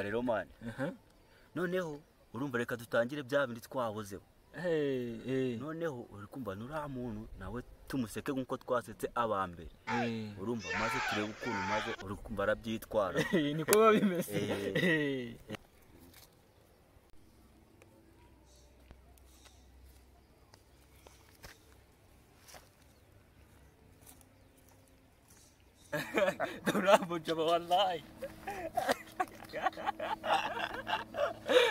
Umva rero man. Noneho urumva reka dutangire bya bindi twahozeho. Noneho uri kumva nura muntu nawe tumuseke nkuko twasetse abambere. Urumva maze turebe ukuntu maze uri kumva arabyitwara. Niko biba bimeze. Bravo jama wallahi.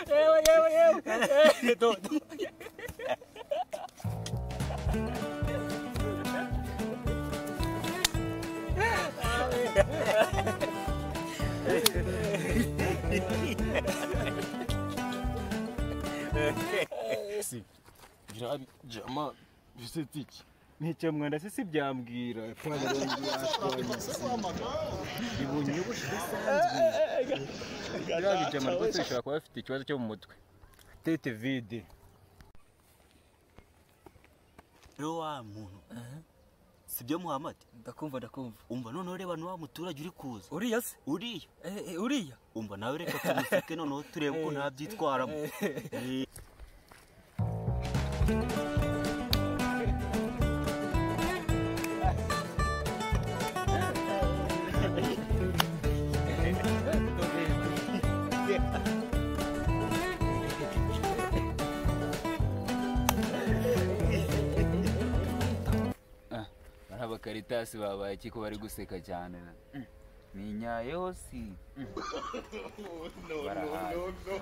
Ewa ewa ewa. Do do. Si. Birabi jama bisetse iki? Nicyo mwanda se sibyambwira ipantaro yashwanye ibonye ubudasanzwe. Birabi jama rwose bishobora kuba bafite ikibazo cyo mu mutwe. Tete vide. Rero wa muntu sibyo Muhammad? Ndakumva ndakumva. Umva noneho reba wa muturage uri kuza. Uriya se? Uriya. Uriya. Umva nawe reka tumuseke noneho turebe uko ntabyitwaramo. Abakaritasi babaye iki ko bari guseka cyane? Ni nyayo si. No, no, no, no.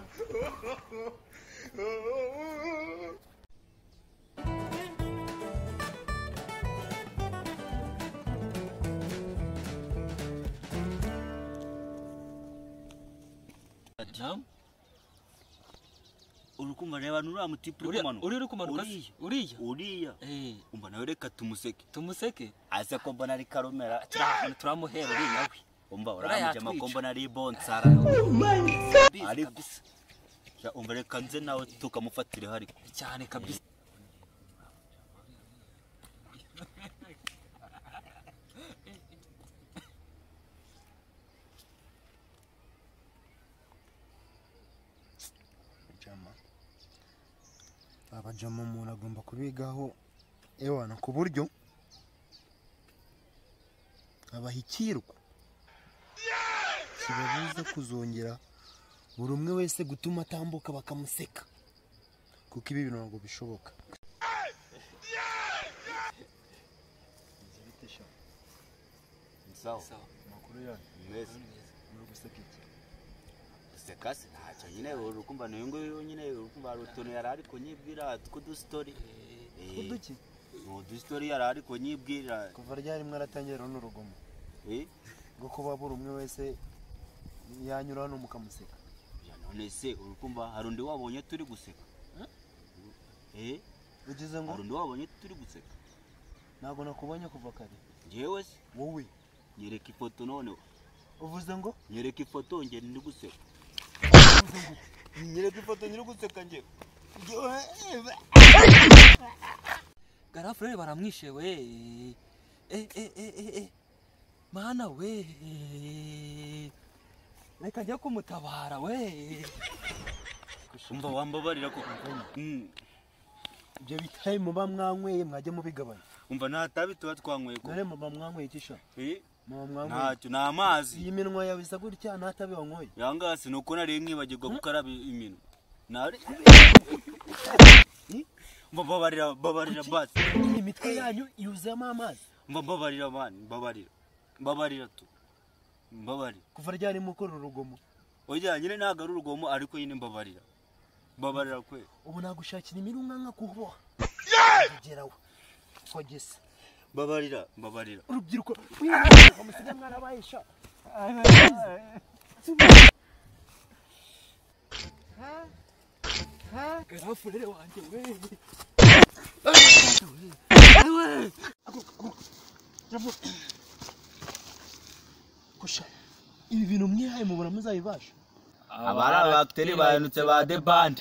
Urukumva reba nura mutipe uri kumanuka. Uri kumanuka? Uriya. Uriya. Umva nawe reka tumuseke. Tumuseke? Ase ko mbona ari karomera. Turamuhera uriya we. Umva uramuje makombo nari bonsara. Oh my God. Ariko umva reka nze nawe tukamufatire hari cyane kabisa. Jama. Abajama umuntu agomba kubigaho ewana ku buryo abahikirwa kibabuza kuzongera buri umwe wese gutuma atambuka bakamuseka, kuko ibi bintu ntabwo bishoboka. Sawa. Makuru yanyu meza. Muri guseka iki? Sekasi ntacyo nyine urukumva nayo ngo nyine urukumva rutuntu yari ari kunyibwira tw'udustory. Kuduki? Udustory yari ari kunyibwira. Kuva ryari mwaratangira runo rugomo? Ngo kuba buri umwe wese yanyura hano mukamuseka. Ya none se urukumva hari undi wabonye turi guseka? Ugize ngo hari undi wabonye turi guseka? Ntabwo nakubonye kuva kare. Njyewe se wowe nyereka ifoto none. Uvuze ngo nyereka ifoto nge ndi guseka. Nyereka ifoto nyiri guseka nge. Garafure baramwishe we. Mana we. Reka njya kumutabara we. Umva wambabarira ko. Ibyo bitaye muba mwanyweye mwajya mubigabanya. Umva nta tabi tuba twanyweye ko. None muba mwanyweye ikisha? Ntacyo ni amazi. Iyi minwa yawe isa gutya nta tabi wanyweye. Yanga si nuko nari nkibagirwa gukaraba iminwa. Nari mbabarira mbabarira basi. Imitwe yanyu yuzuyemo amazi. Mbabarira man, mbabarira. Mbabarira tu. Mbabarira. Kuva ryari mukora urugomo? Oya nyine ntago ari urugomo ariko nyine mbabarira. Mbabarira kwe. Ubu nagushakira imirunga nka kuboha. Gerawe. Kogese. Mbabarira, mbabarira. Urubyiruko musiga mwarabayisha. Garafure wanjye we. Kusha. Ibi bintu mwihaye mubona muzabibasha. Abari abakteri bayanutse ba The Band.